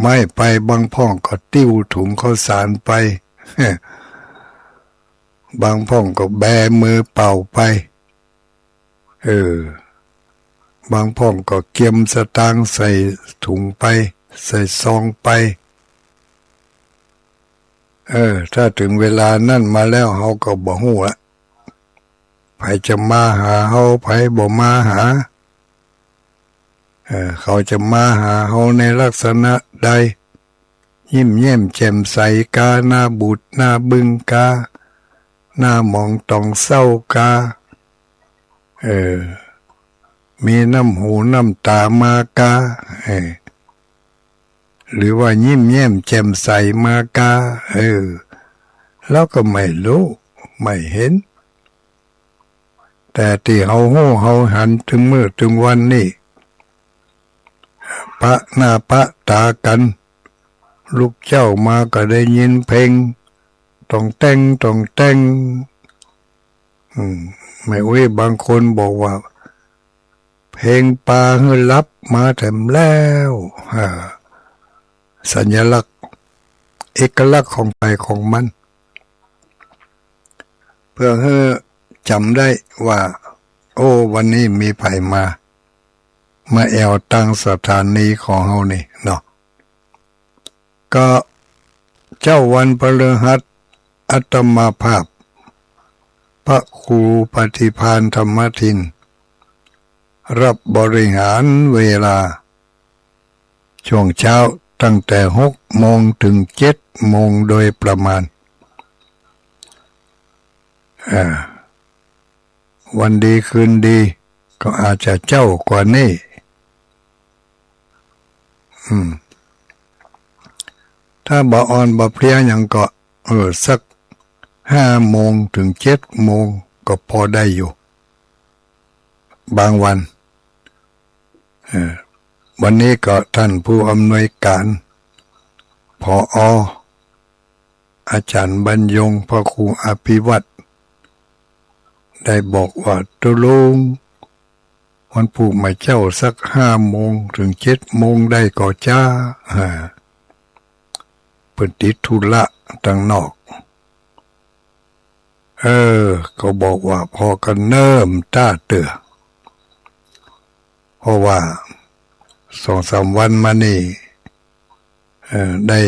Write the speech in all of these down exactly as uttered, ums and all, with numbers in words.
ไม้ไป บางพ่องก็ติ้วถุงข้าวสารไป บางพ่องก็แบมือเปล่าไป เออ บางพ่องก็เกียมสตางค์ใส่ถุงไป ใส่ซองไป เออ ถ้าเถิงเวลานั้นมาแล้ว เฮาก็บ่ฮู้ละ ใผจะมาหาเฮา ใผบ่มาหา เออ เขาจะมาหาเฮาในลักษณะใด ยิ้มแย้มแจ่มใสกา หน้าบูดหน้าบึ้งกา หน้าหมองต๋องเศร้ากา เออ มีน้ำหูน้ำต๋ามากา เออ หรือว่ายิ้มแย้มแจ่มใสมากา เออ เฮาก็ไม่ฮู้ ไม่หัน แต่ตี้เฮาฮู้เฮาหันเถิงมื้อเถิงวันนี้ ปะหน้าปะต๋ากั๋น ลุกเจ๊ามาก็ได้ยินเพลง ต่องแต้ง ต่องแต้ง อืม แม่อุ๊ยบางคนบอกว่า เพลงปาหื้อหลับมาแถมแล้ว อ่า สัญลักษณ์ เอกลักษณ์ของใผของมัน เปื้อหื้อจ๋ำได้ว่า โอ้ วันนี้มีใผมา มาแอ่วตังสถานีของเฮานี่เนาะ ก็เจ๊าวันพฤหัส อาตมาภาพ พระครูปฏิภาณธรรมทิน รับบริหารเวลา ช่วงเช้าตั้งแต่หกโมงเถิงเจ็ดโมงโดยประมาณ อ่า วันดีคืนดีก็อาจจะเจ๊ากว่านี้ อืม ถ้าบ่อ่อนบ่เพลียหยังก็ เออ สักห้าโมงเถิงเจ็ดโมงก็พอได้อยู่ บางวัน เออ วันนี้ก็ท่านผู้อำนวยการ ผอ. อาจ๋ารย์บรรยง พระครูอภิวัตร ได้บอกว่า ตุ๊ลุง วันพูกมาเจ๊าสักห้าโมงเถิงเจ็ดโมงได้ก่อจ๊า อ่า เปิ้นติดธุระตังนอก เออ ก็บอกว่าผ่อกั๋นเนิ่มต้าเตื้อ เพราะว่าสองสามวันมานี่ เออ ได้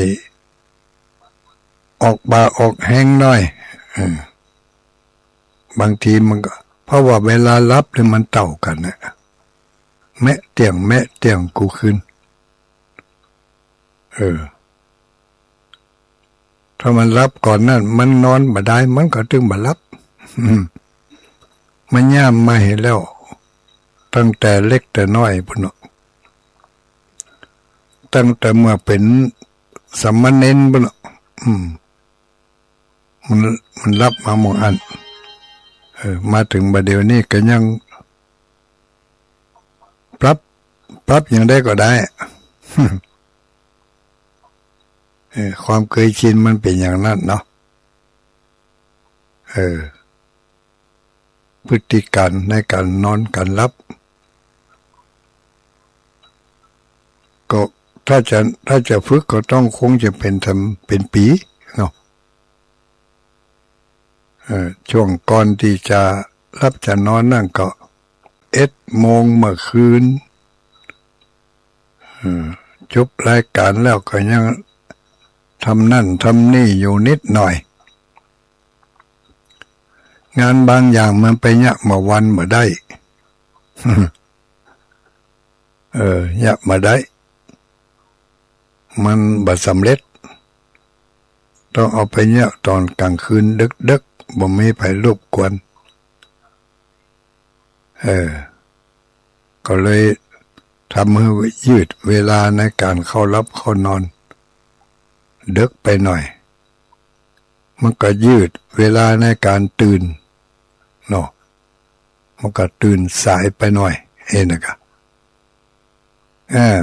ออกบ่าออกแฮงหน้อย เออ บางทีมันก็ เพราะว่าเวลาหลับนี่มันเต้ากั๋นนะ แมะเตี้ยง แมะเตี้ยงกู้คืน เออ ถ้ามันหลับก่อนนั้น มันนอนบ่ได้ มันก็ตึงบ่หลับ อืม มันย่ามมาหั้นแล้ว ตั้งแต่เล็กแต่น้อยปู้นเนาะ ตั้งแต่เมื่อเป๋นสามเณรปู้นเนาะ อืม มัน มันหลับมาหม่องอั้น เออ มาเถิงบ่าเดี่ยวนี้ก็ยังปรับ ปรับหยังได้ก็ได้ เออ ความเกยชินมันเป๋นอย่างนั้นเนาะ เออ พฤติการในก๋านนอนก๋านหลับ ก็ถ้าจะ ถ้าจะฝึกก็ต้องคงจะเป๋นทำ เป๋นปี๋เนาะ เอ่อ ช่วงก่อนตี้จะหลับจะนอนนั้นก็ เอ็ดโมงเมื่อคืน เอ่อ จบรายก๋านแล้วก็ยังทำนั่นทำนี่อยู่นิดหน่อย งานบางอย่างมันไปเยียะเมื่อวันบ่ได้ เออ เยียะบ่ได้ มันบ่สำเร็จ ต้องเอาไปเยียะต๋อนก๋างคืนดึกๆ บ่มีใผรบกวน เออ ก็เลยทำหื้อยืดเวลาในก๋านเข้าหลับเข้านอน ดึกไปหน่อย มันก็ยืดเวลาในก๋านตื่นเนาะ มันก็ตื่นสายไปหน่อย เอ๊ะนะกะ เออ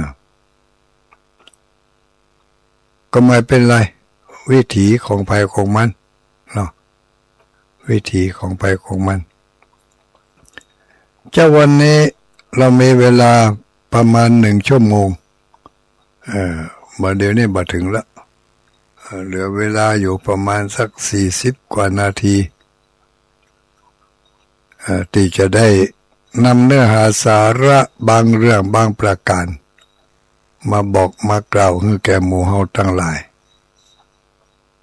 ก็ไม่เป๋นไร วิถีของใผของมันเนาะ วิถีของใผของมัน เจ้า วันนี้เรามีเวลาประมาณหนึ่งชั่วโมง เอ่อ บ่าเดี่ยวนี้บ่เถิงละ เอ่อ เหลือเวลาอยู่ประมาณสักสี่สิบกว่านาที เอ่อ ตี้จะได้นำเนื้อหาสาระบางเรื่องบางประก๋าน มาบอกมากล่าวหื้อแก่หมู่เฮาตังหลาย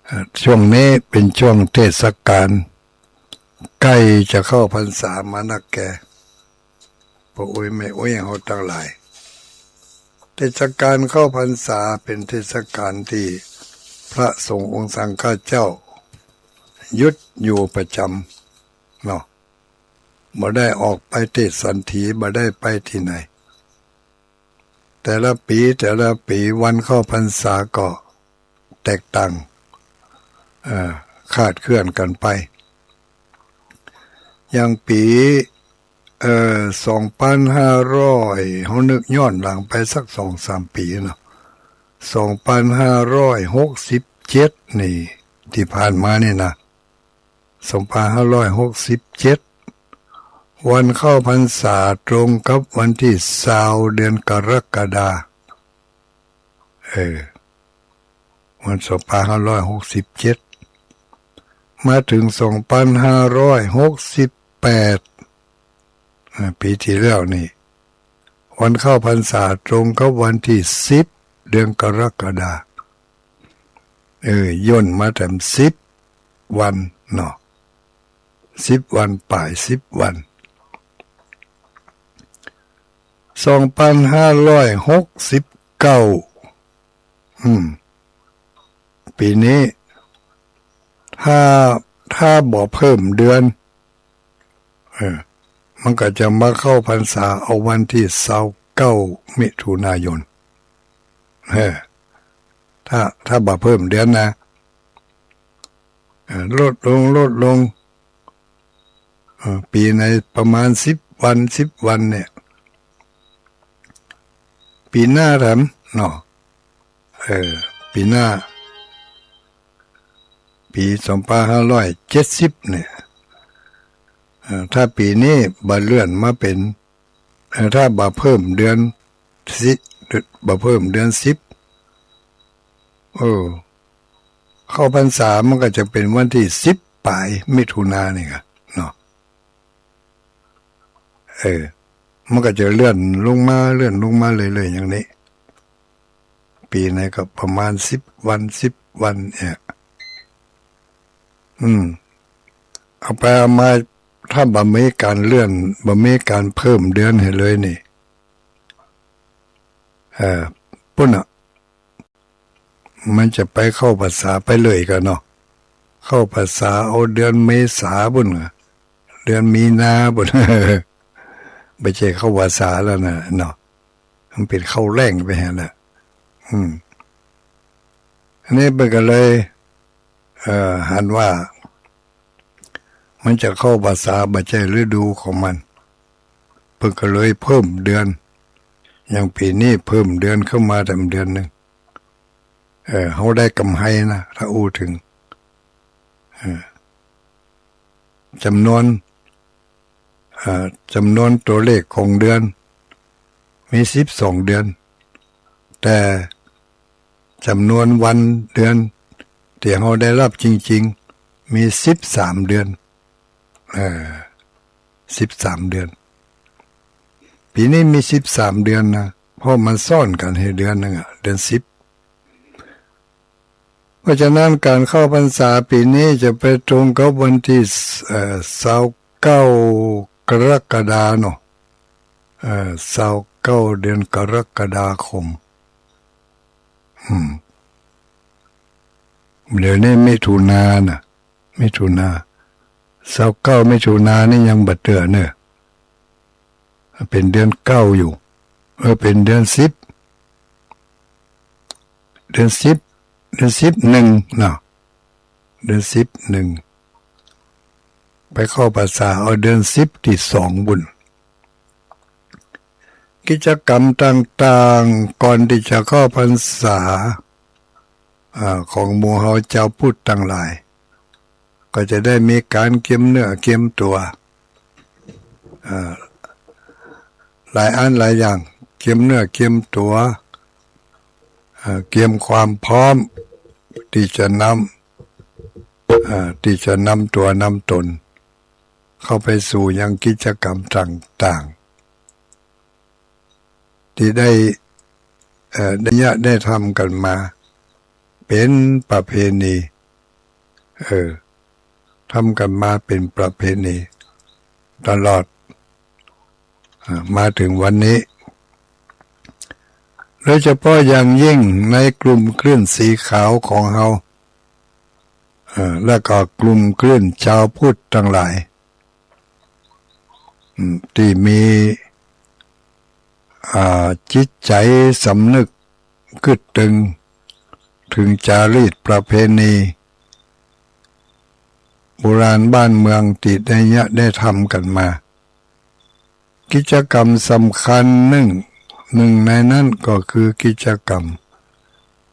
เอ่อ ช่วงนี้เป๋นช่วงเทศกาล ใก้จะเข้าพรรษามานักแก่ ป้ออุ๊ยแม่อุ๊ยเฮาตังหลาย เทศกาลเข้าพรรษาเป๋นเทศกาลตี้พระสงฆ์องค์สังฆเจ้าหยุดอยู่ประจ๋ำเนาะ บ่ได้ออกไปเตสันถี บ่ได้ไปตี้ไหน แต่ละปี๋ แต่ละปี๋ วันเข้าพรรษาก็แตกต่าง เอ่อ คลาดเคลื่อนกั๋นไป อย่างปี๋ เอ่อ สองปันห้าร้อย เฮานึกย้อนหลังไปสักสองสามปี๋เนาะ สองปันห้าร้อยหกสิบเจ็ดนี่ ตี้ผ่านมานี่นะ สองปันห้าร้อยหกสิบเจ็ด วันเข้าพรรษาตรงกับวันตี้ซาวเดือนกรกฎา เออ วันสองปันห้าร้อยหกสิบเจ็ด มาเถิงสองปันห้าร้อยหกสิบแปด อ่า ปี๋ตี้แล้วนี่ วันเข้าพรรษาตรงกับวันตี้สิบ เดือนกรกฎา เออ ย่นมาแถมสิบวันเนาะ สิบวันป๋าย สิบวัน สองปันห้าร้อยหกสิบเก้า อืม ปี๋นี้ ถ้า ถ้าบ่เพิ่มเดือน เออ มันก็จะมาเข้าพรรษาเอาวันตี้ซาวเก้า มิถุนายน เออ ถ้า ถ้าบ่เพิ่มเดือนนะ เออ ลดลง ลดลง เออ ปี๋ไหนประมาณสิบวัน สิบวันเนี่ย ปี๋หน้าแถมเนาะ เออ ปี๋หน้า ปี๋สองปันห้าร้อยเจ็ดสิบเนี่ย เอ่อ ถ้าปี๋นี้บ่เลื่อนมาเป๋น เอ่อ ถ้าบ่เพิ่มเดือนสิบ บ่เพิ่มเดือนสิบ เออ เข้าพรรษามันก็จะเป๋นวันตี้สิบป๋ายมิถุนานี่กะเนาะ เออ มันก็จะเลื่อนลงมา เลื่อนลงมาเรื่อยๆ อย่างนี้ ปี๋ไหนก็ประมาณสิบวัน สิบวันเนี่ย อืม เอาไปเอามา ถ้าบ่มีก๋านเลื่อน บ่มีก๋านเพิ่มเดือนหื้อเลยนี่ เออ ปู้นน่ะ มันจะไปเข้าพรรษาไปเลยกั๋นเนาะ เข้าพรรษาเอาเดือนเมษาปู้นน่ะ เดือนมีนาปู้น บ่ใจ้เข้าพรรษาแล้วนะเนาะ มันเป๋นเข้าแล้งไปหั้นแหละ อืม อันนี้เปิ้นก็เลย เอ่อ หันว่า มันจะเข้าพรรษาบ่ใจ้ฤดูของมัน เปิ้นก็เลยเพิ่มเดือน อย่างปี๋นี้เพิ่มเดือนเข้ามาแถมเดือนนึ่ง เอ่อ เฮาได้ก๋ำไรนะ ถ้าอู้เถิง เอ่อ จ๋ำนวน เอ่อ จ๋ำนวนตั๋วเลขของเดือน มีสิบสองเดือน แต่จ๋ำนวนวันเดือนตี้เฮาได้ฮับจริงๆ มีสิบสามเดือน เอ่อ สิบสามเดือน ปี๋นี้มีสิบสามเดือนนะ เพราะมันซ้อนกั๋นหื้อเดือนนึ่งอะ เดือนสิบ เพราะฉะนั้นก๋านเข้าพรรษาปี๋นี้จะไปตรงกับวันตี้ เอ่อ ซาวเก้า กรกฎาเนาะ เอ่อ ซาวเก้า เดือนกรกฎาคม อืม เดี๋ยวนี้มิถุนาน่ะ มิถุนา ซาวเก้า มิถุนานี่ยังบ่เตื้อเน่อ เป๋นเดือนเก้าอยู่ เออ เป๋นเดือนสิบ เดือนสิบ เดือนสิบนึ่งเนาะ เดือนสิบนึ่ง ไปเข้าพรรษาเอาเดือนสิบตี้สองปู้น กิจกรรมต่างๆ ก่อนตี้จะเข้าพรรษา อ่า ของหมู่เฮาจาวพุทธตังหลาย ก็จะได้มีก๋านเกียมเนื้อเกียมตั๋ว อ่า หลายอันหลายอย่าง เกียมเนื้อเกียมตั๋ว เอ่อ เตรียมความพร้อมตี้จะนำ เอ่อ ตี้จะนำตั๋วนำต๋น เข้าไปสู่ยังกิจกรรมต่างๆ ตี้ได้ เอ่อ ได้เยียะได้ทำกั๋นมา เป๋นประเพณี เออ ทำกั๋นมาเป๋นประเพณีตลอด อ่า มาเถิงวันนี้ โดยเฉพาะอย่างยิ่งในกลุ่มคลื่นสีขาวของเฮา เอ่อ แล้วก็กลุ่มคลื่นชาวพุทธตังหลาย อืม ตี้มี อ่า จิตใจ๋สำนึกกึ๊ดตึง เถิงจารีตประเพณี โบราณบ้านเมืองตี้ได้เยียะได้ทำกั๋นมา กิจกรรมสำคัญนึ่ง นึ่งในนั้นก็คือกิจกรรม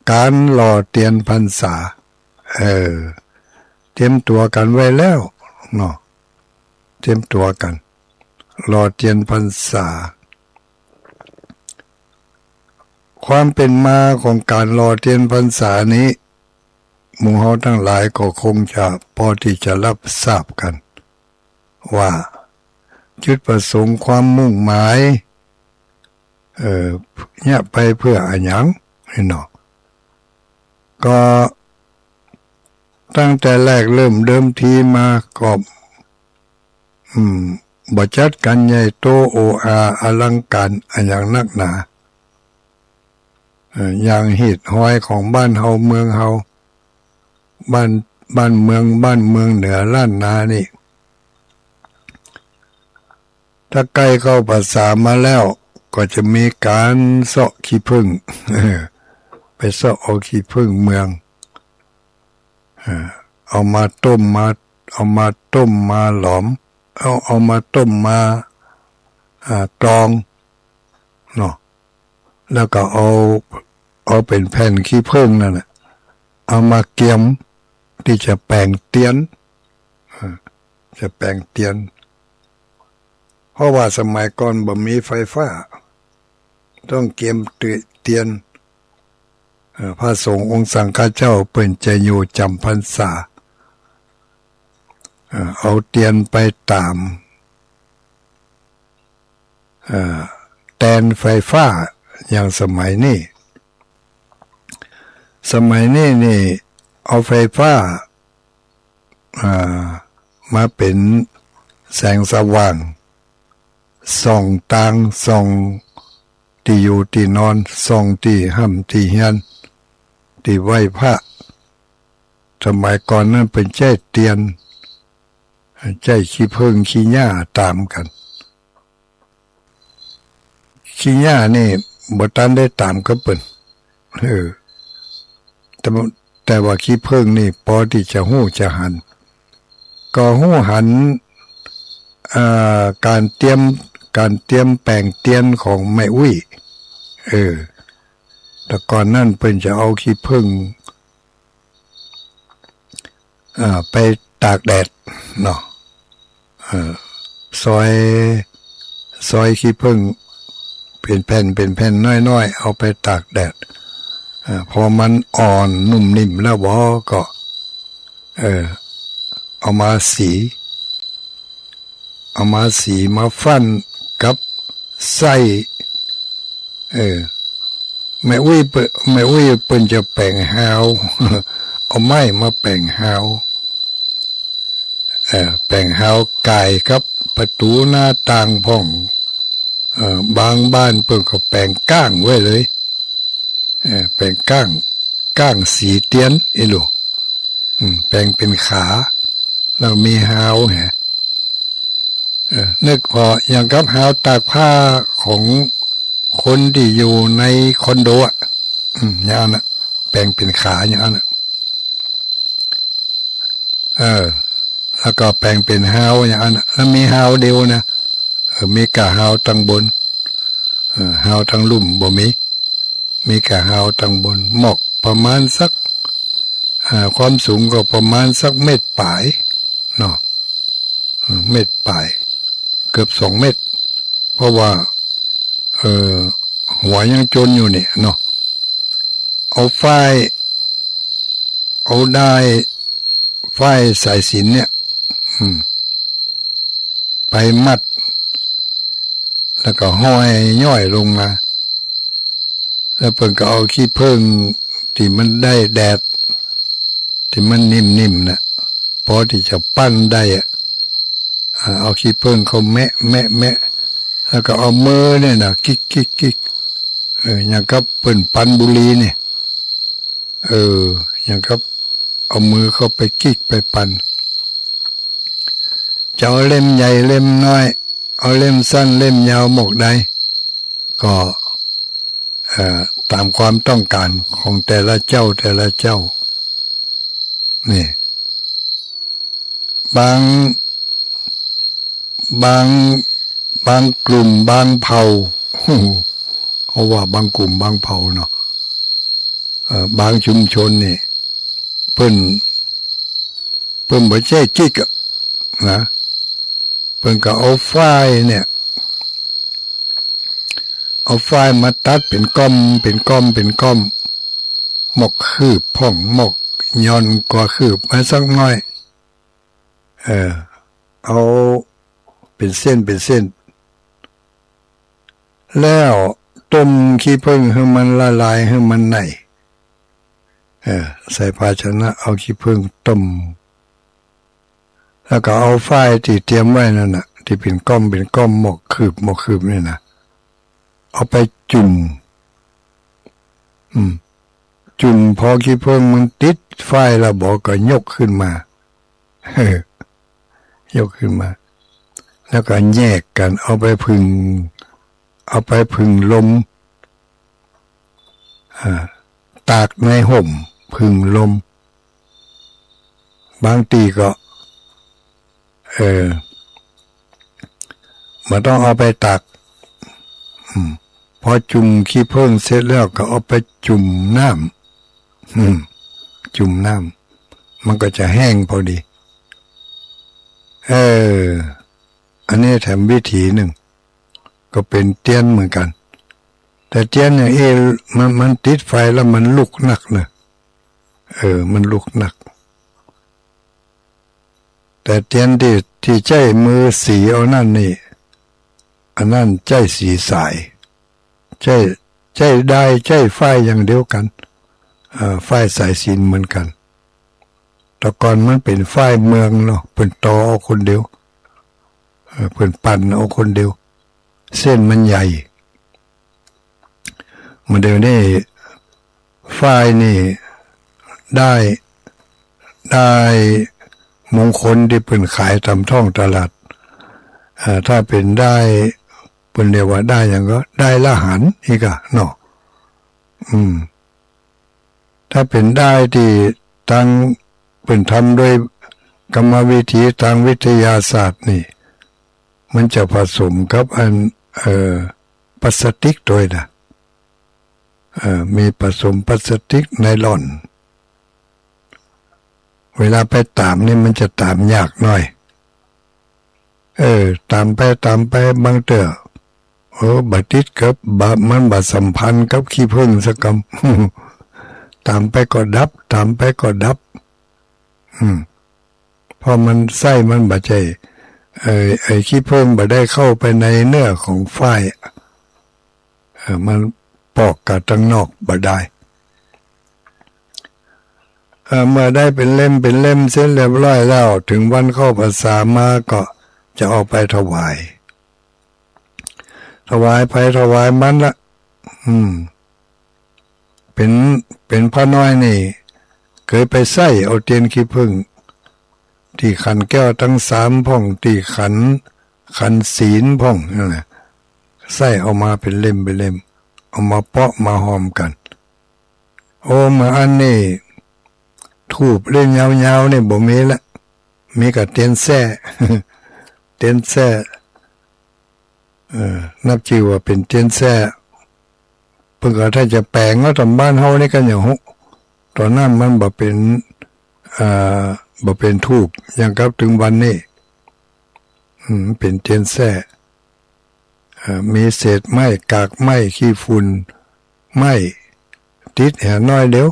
ก๋านหล่อเตียนพรรษา เออ เตรียมตั๋วกั๋นไว้แล้วเนาะ เตรียมตั๋วกั๋น หล่อเตียนพรรษา ความเป๋นมาของก๋านหล่อเตียนพรรษานี้ หมู่เฮาตังหลายก็คงจะปอตี้จะฮับทราบกั๋น ว่าจุดประสงค์ความมุ่งหมาย เอ่อ เยียะไปเปื้ออะหยังเนาะ ก็ตั้งแต่แรกเริ่มเดิมทีมาก็ อืม บ่จัดกั๋นใหญ่โตโออาอลังก๋านอะหยังนักหนา เอ่อ อย่างฮีตฮอยของบ้านเฮาเมืองเฮา บ้าน บ้านเมือง บ้านเมืองเหนือล้านนานี่ ถ้าใก้เข้าพรรษามาแล้ว ก็จะมีก๋านเซาะขี้ผึ้ง ไปเซาะเอาขี้ผึ้งเมือง เอ่อ เอามาต้มมา เอามาต้มมาหลอม เอา เอามาต้มมา อ่า กรอง เนาะ แล้วก็เอา เอาเป๋นแผ่นขี้ผึ้งนั่นแหละ เอามาเกียมตี้จะแป๋งเตียน เอ่อ จะแป๋งเตียน เพราะว่าสมัยก่อนบ่มีไฟฟ้า ต้องเกียมเตียน เอ่อ พระสงฆ์องค์สังฆเจ้าเปิ้นจะอยู่จ๋ำพรรษา เอ่อ เอาเตียนไปต๋าม เอ่อ แตนไฟฟ้าอย่างสมัยนี้ สมัยนี้นี่เอาไฟฟ้า อ่า มาเป๋นแสงสว่าง ส่องตาง ส่องตี้อยู่ตี้นอน ส่องตี้ฮ่ำตี้เฮียน ตี้ไหว้พระ สมัยก่อนนั้นเปิ้นใจ๊เตียน ใจ๊ขี้ผึ้งขี้หญ้าต๋ามกั๋น ขี้หญ้านี่บ่ตันได้ต๋ามกับเปิ้น เออ แต่ แต่ว่าขี้ผึ้งนี่ปอตี้จะฮู้จะหัน ก็ฮู้หัน เอ่อ ก๋านเตียม ก๋านเตียมแป๋งเตียนของแม่อุ๊ย เออ แต่ก่อนนั้นเปิ้นจะเอาขี้ผึ้ง อ่า ไปตากแดดเนาะ เอ่อ ซอย ซอยขี้ผึ้งเป๋นแผ่น เป๋นแผ่นน้อยๆ เอาไปตากแดด อ่า พอมันอ่อนนุ่มนิ่มแล้วบ่ก็ เอ่อ เอามาสี เอามาสีมาฟั่นกับไส้ เออ แม่อุ๊ยเปิ้น แม่อุ๊ยเปิ้นจะแป๋งฮาว เอาไม้มาแป๋งฮาว เอ่อ แป๋งฮาวก่ายกับประตู๋หน้าต่างพ่อง เอ่อ บางบ้านเปิ้นก็แป๋งก้างไว้เลย เอ่อ แป๋งก้าง ก้างสีเตียน เอ้ยลูก อืม แป๋งเป๋นขา แล้วมีฮาวแหม เออ นึกผ่ออย่างกับฮาวตากผ้าของคนตี้อยู่ในคอนโดอะ อืม อย่างอั้นน่ะ แป๋งเป๋นขาอย่างอั้นน่ะ เออ แล้วก็แป๋งเป๋นฮาวอย่างอั้นน่ะ แล้วมีฮาวเดียวนะ เออ มีก้าฮาวตังบน เออ ฮาวตังลุ่มบ่มี มีก้าฮาวตังบน หมอกประมาณสัก อ่า ความสูงก็ประมาณสักเมตรป๋ายเนาะ เออ เมตรป๋าย เกือบสองเมตร เพราะว่า เอ่อ หัวยังจนอยู่เนี่ยเนาะ เอาฝ้าย เอาด้ายฝ้ายสายสิญจน์เนี่ย อืม ไปมัด แล้วก็ห้อยย้อยลงมา แล้วเปิ้นก็เอาขี้เผิ้งตี้มันได้แดด ตี้มันนิ่มๆ น่ะ ปอตี้จะปั้นได้อะ อ่า เอาขี้เผิ้งเข้าแมะ แมะ แมะ แล้วก็เอามือเนี่ยนะ กิก กิก กิก เออ อย่างกับเปิ้นปั่นบุหรี่เนี่ย เออ อย่างกับเอามือเข้าไปกิกไปปั่น จะเอาเล่มใหญ่เล่มน้อย เอาเล่มสั้นเล่มยาวหมกใด ก็ เอ่อ ต๋ามความต้องก๋านของแต่ละเจ้าแต่ละเจ้า นี่ บาง บาง บางกลุ่มบางเผ่า เขาว่าบางกลุ่มบางเผ่าเนาะ เอ่อ บางชุมชนนี่ เปิ้น เปิ้นบ่ใจ้กิกอะนะ เปิ้นก็เอาฝ้ายเนี่ย เอาฝ้ายมาตัดเป๋นก้อม เป๋นก้อม เป๋นก้อม หมกคืบพ่อง หมกหย่อนกว่าคืบมาสักหน้อย เออ เอาเป๋นเส้น เป๋นเส้น แล้วต้มขี้เผิ้งหื้อมันละลาย หื้อมันไหน เออ ใส่ภาชนะ เอาขี้เผิ้งต้ม แล้วก็เอาฝ้ายตี้เตรียมไว้นั่นน่ะ ตี้เป๋นก้อม เป๋นก้อม หมกคืบ หมกคืบนี่นะ เอาไปจุ่ม อืม จุ่ม พอขี้เผิ้งมันติดฝ้ายแล้วบ่ ก็ยกขึ้นมา เออ ยกขึ้นมา แล้วก็แยกกั๋น เอาไปผึ่ง เอาไปผึ่งลม อ่า ตากในฮ่มผึ่งลม บางตี้ก็ เออ บ่ต้องเอาไปตาก อืม พอจุ่มขี้เผิ้งเสร็จแล้วก็เอาไปจุ่มน้ำ อืม จุ่มน้ำ มันก็จะแห้งพอดี เออ อันนี้แถมวิธีนึ่ง ก็เป๋นเตียนเหมือนกั๋น แต่เตียนอย่างอี้ มัน มันติดไฟแล้วมันลุกนักเนาะ เออ มันลุกนัก แต่เตียนตี้ ตี้ใจ๊มือสีเอานั่นนี่ อันนั้นใจ๊สีสาย ใจ๊ ใจ๊ด้าย ใจ๊ฝ้ายอย่างเดียวกั๋น เอ่อ ฝ้ายสายสิญจน์เหมือนกั๋น แต่ก่อนมันเป๋นฝ้ายเมืองเนาะ เปิ้นตอเอาคนเดียว เอ่อ เปิ้นปั่นเอาคนเดียว เส้นมันใหญ่ มาเดี๋ยวนี้ฝ้ายนี่ด้าย ด้ายมงคลตี้เปิ้นขายต๋ามท้องตลาด อ่า ถ้าเป๋นด้าย เปิ้นเรียกว่าด้ายหยังก็ ด้ายละหัน อี้ก่าเนาะ อืม ถ้าเป๋นด้ายตี้ตาง เปิ้นทำโดยกรรมวิธีตางวิทยาศาสตร์นี่ มันจะผสมกับอัน เอ่อ พลาสติกตวยนะ เอ่อ มีผสมพลาสติก ไนลอน เวลาไปต๋ามนี่มันจะต๋ามยากหน้อย เออ ต๋ามไป ต๋ามไป บางเตื้อ เออ บ่ติดกับ บ่ มันบ่สัมพันธ์กับขี้เผิ้งสักกำ ต๋ามไปก็ดับ ต๋ามไปก็ดับ อืม เพราะมัน ไส้มันบ่ใจ้ ไอ้ ไอ้ขี้เผิ้งบ่ได้เข้าไปในเนื้อของฝ้าย เออ มันปอกกั๋นตางนอกบ่ได้ เออ เมื่อได้เป๋นเล่มเป๋นเล่มเสร็จเรียบร้อยแล้ว เถิงวันเข้าพรรษามาก็จะเอาไปถวาย ถวายไผถวายมันละ อืม เป๋น เป๋นพระน้อยนี่ เกยไปใส้เอาเตียนขี้เผิ้ง ตี้ขันแก้วตังสามพ่อง ตี้ขัน ขันศีลพ่องนั่นแหละ ใส้เอามาเป๋นเล่มเป๋นเล่ม เอามาเปาะมาฮอมกั๋น โอ้ เมื่ออั้นนี่ ธูปเล่มยาวๆ นี่บ่มีละ มีก้าเตียนแส้ เตียนแส้ เออ นับจื้อว่าเป๋นเตียนแส้ เปิ้นก็ถ้าจะแป๋งเอาต๋ามบ้านเฮานี่กั๋นอย่างฮู้ ต๋อนนั้นมันบ่เป๋น เอ่อ บ่เป๋นธูปอย่างกับเถิงวันนี้ อืม เป๋นเตียนแส้ เอ่อ มีเศษไม้ กากไม้ ขี้ฝุ่นไม้ ติดแหน้อยเดียว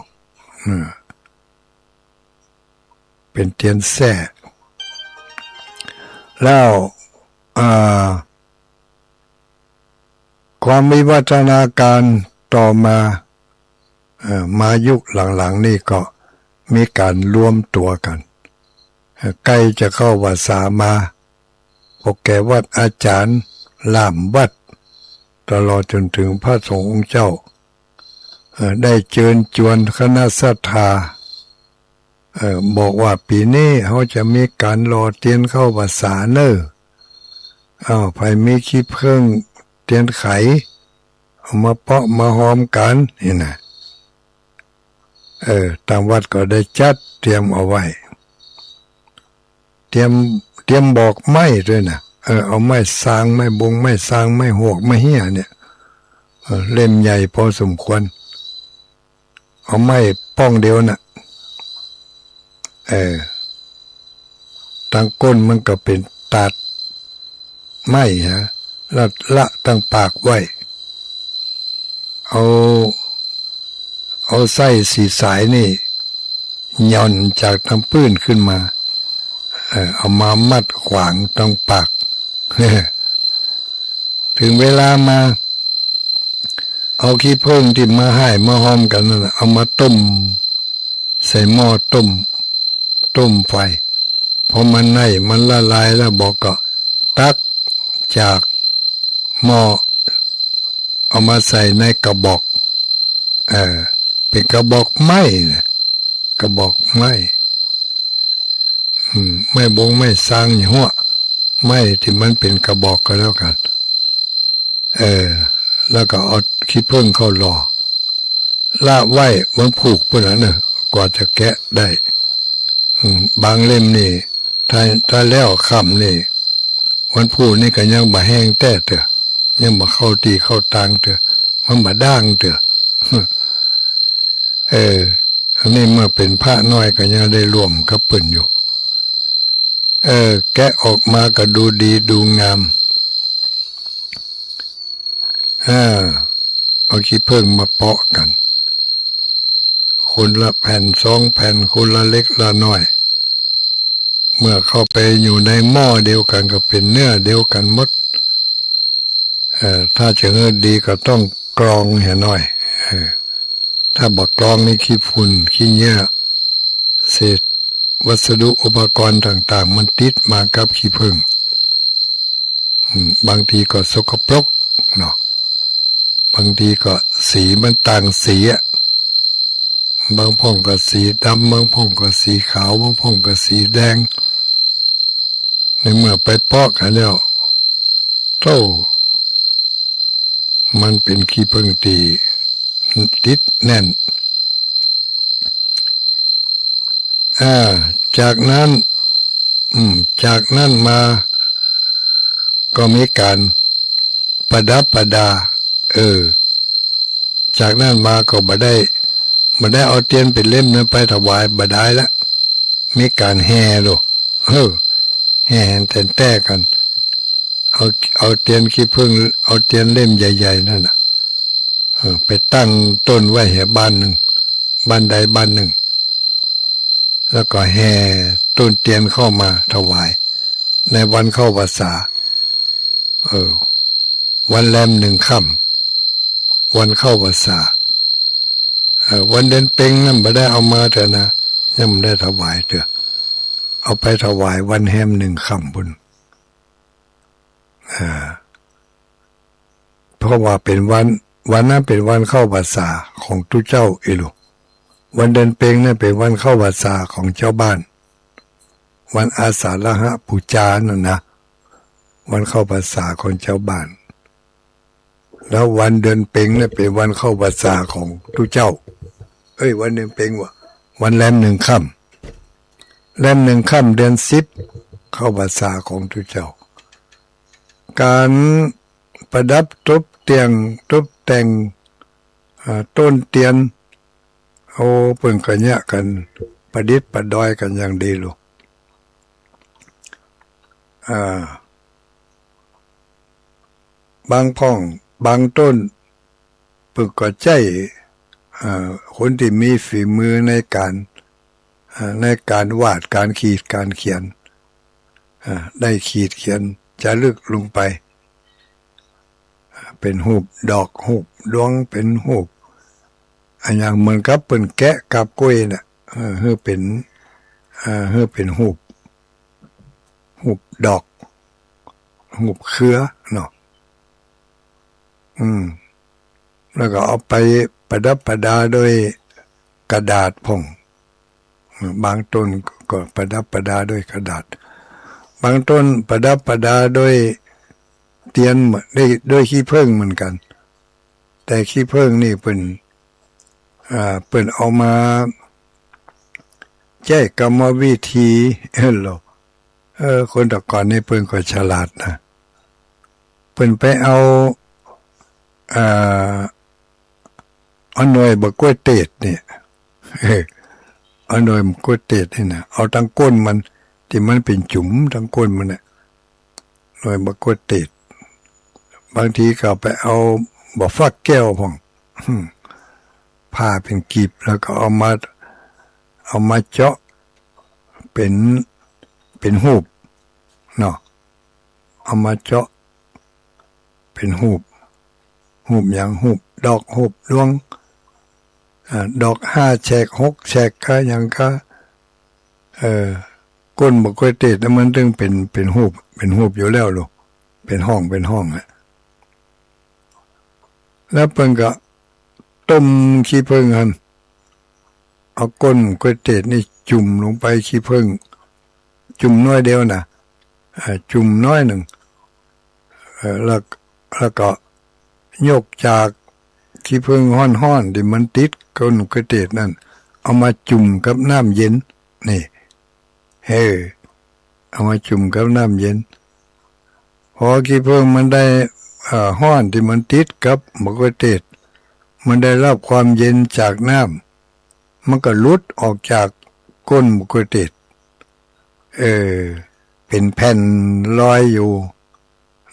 อืม เป๋นเตียนแส้ แล้ว อ่า ความวิวัฒนาการต่อมา เอ่อ มายุคหลังๆ นี่ก็มีก๋านรวมตั๋วกั๋น เอ่อ ใก้จะเข้าพรรษามา พวกแก่วัดอาจ๋ารย์ ล่ามวัด ตลอดจ๋นเถิงพระสงฆ์องค์เจ้า เอ่อ ได้เจิญจวนคณะศรัทธา เอ่อ บอกว่า "ปี๋นี้เฮาจะมีก๋านหล่อเตียนเข้าพรรษาเน่อ อ้าว ใผมีขี้เผิ้งเตียนไข เอามาเปาะมาฮอมกั๋น" นี่นะ เออ ตางวัดก็ได้จัดเตรียมเอาไว้ เตรียม เตรียมบอกไม้ตวยนะ เออ เอาไม้ซาง ไม้บง ไม้ซาง ไม้หวก ไม้เฮี้ยเนี่ย เออ เล่มใหญ่พอสมควร เอาไม้ป้องเดียวน่ะ เออ ตางก้นมันก็เป๋นตาดไม้ฮะ แล้วละตางปากไว้ เอา เอาไส้สี่สายนี่ หย่อนจากตางปื้นขึ้นมา เออ เอามามัดขวางตางปาก เถิงเวลามา เอาขี้เผิ้งตี้มาฮ่ายมาฮอมกั๋นนั่นน่ะ เอามาต้ม ใส่หม้อต้ม ต้มไฟ พอมันไหม้ มันละลายแล้ว บอกก็ตักจากหม้อ เอามาใส่ในกระบอก เออ เป๋นกระบอกไม้น่ะ กระบอกไม้ อืม ไม้บง ไม้ซาง อย่างหั้น ไม้ตี้มันเป๋นกระบอกก็แล้วกั๋น เออ แล้วก็เอาขี้เผิ้งเข้าหล่อ ละไว้วันพูกปู๊นน่ะเน่อ กว่าจะแกะได้ อืม บางเล่มนี่ ถ้า ถ้าแล้วค่ำนี่ วันพูกนี่ก็ยังบ่แห้งแต๊เตื้อ ยังบ่เข้าตี้เข้าตางเตื้อ มันบ่ด้างเตื้อ เออ อันนี้เมื่อเป๋นพระน้อยก็ยังได้ร่วมกับเปิ้นอยู่ เออ แกะออกมาก็ดูดีดูงาม เออ เอาขี้เผิ้งมาเปาะกั๋น คนละแผ่นสองแผ่น คนละเล็กละน้อย เมื่อเข้าไปอยู่ในหม้อเดียวกั๋นก็เป๋นเนื้อเดียวกั๋นหมด เอ่อ ถ้าจะหื้อดีก็ต้องกรองเหียหน้อย เออ ถ้าบ่กรองนี่ขี้ฝุ่น ขี้เยื่อ เศษวัสดุอุปกรณ์ต่างๆ มันติดมากับขี้เผิ้ง อืม บางทีก็สกปรกเนาะ บางทีก็สีมันต่างสีอะ บางพ่องก็สีดำ บางพ่องก็สีขาว บางพ่องก็สีแดง ในเมื่อไปเปาะกั๋นแล้ว โธ่ มันเป๋นขี้เผิ้งตี้ติดแน่น อ่า จากนั้น อืม จากนั้นมา ก็มีก๋านประดับประดา เออ จากนั้นมาก็บ่ได้ บ่ได้เอาเตียนเป๋นเล่มนั้นไปถวาย บ่ได้ละ มีก๋านแห่โลด เออ แห่แหนแต๋นแต๊กั๋น เอา เอาเตียนขี้เผิ้ง เอาเตียนเล่มใหญ่ๆ นั่นน่ะ เออ ไปตั้งต้นไว้แหบ้านนึ่ง บ้านใดบ้านนึ่ง แล้วก็แห่ต้นเตียนเข้ามาถวาย ในวันเข้าพรรษา เออ วันแรมหนึ่งค่ำ วันเข้าพรรษา เออ วันเดือนเพ็ญนั่นบ่ได้เอามาเตื้อนะ ยังบ่ได้ถวายเตื้อ เอาไปถวายวันแรมหนึ่งค่ำปู๊น อ่า เพราะว่าเป๋นวัน วันนั้นเป๋นวันเข้าพรรษาของตุ๊เจ้าอี้ลูก วันเดือนเพ็ญนั่นเป๋นวันเข้าพรรษาของจาวบ้าน วันอาสาฬหบูชานั่นนะ วันเข้าพรรษาของจาวบ้าน แล้ววันเดือนเพ็ญนั่นเป๋นวันเข้าพรรษาของตุ๊เจ้า เอ้ย วันเดือนเพ็ญวะ วันแรมหนึ่งค่ำ แรมหนึ่งค่ำเดือนสิบ เข้าพรรษาของตุ๊เจ้า ก๋านประดับตบแต่ง ตบแต่ง อ่า ต้นเตียน โอ้ เปิ้นก็เยียะกั๋น ประดิษฐ์ประดอยกั๋นอย่างดีลูก อ่า บางพ่อง บางต้น เปิ้นก็ใจ๊ เอ่อ คนตี้มีฝีมือในก๋าน เอ่อ ในก๋านวาด ก๋านขีด ก๋านเขียน เอ่อ ได้ขีดเขียนจารึกลงไป เอ่อ เป๋นฮูปดอก ฮูปดวง เป๋นฮูป อะหยังเหมือนกับเปิ้นแกะกาบกล้วยน่ะ เอ่อ หื้อเป๋น เอ่อ หื้อเป๋นฮูป ฮูปดอก ฮูปเครือเนาะ อืม แล้วก็เอาไปประดับประดาด้วยกระดาษพ่อง บางต้นก็ประดับประดาด้วยกระดาษ บางต้นประดับประดาด้วยเตียน ด้วย ด้วยขี้ผึ้งเหมือนกั๋น แต่ขี้ผึ้งนี่เปิ้น อ่า เปิ้นเอามาใจ๊กรรมวิธี เออ เออ คนแต่ก่อนนี่เปิ้นก็ฉลาดนะ เปิ้นไปเอา อ่า เอาหน่วยบักกล้วยเตดเนี่ย เออ เอาหน่วยบักกล้วยเตดนี่นะ เอาตังก้นมัน ตี้มันเป๋นจุ๋มตังก้นมันน่ะ หน่วยบักกล้วยเตด บางทีก็ไปเอาบักฟักแก้วพ่อง ผ่าเป๋นกีบ แล้วก็เอามา เอามาเจาะเป๋น เป๋นฮูปเนาะ เอามาเจาะเป๋นฮูป ฮูปหยัง ฮูปดอก ฮูปดวง อ่า ดอกห้าแฉก หกแฉก กาหยังกา เออ ก้นบักกล้วยเตดนั้นมันตึงเป๋น เป๋นฮูป เป๋นฮูปอยู่แล้วลูก เป๋นห้อง เป๋นห้องอะ แล้วเปิ้นก็ต้มขี้ผึ้งหั้น เอาก้นกล้วยเตดนี่จุ่มลงไปขี้ผึ้ง จุ่มน้อยเดียวนะ เอ่อ จุ่มน้อยนึ่ง เอ่อ แล้ว แล้วก็ยกจากขี้ผึ้งฮ้อนๆ ตี้มันติดก้นกล้วยเตดนั้น เอามาจุ่มกับน้ำเย็น นี่ เออ เอามาจุ่มกับน้ำเย็น พอขี้ผึ้งมันได้ เอ่อ ฮ้อนตี้มันติดกับบักกล้วยเตด มันได้รับความเย็นจากน้ำ มันก็หลุดออกจากก้นบักกล้วยเตด เออ เป๋นแผ่นลอยอยู่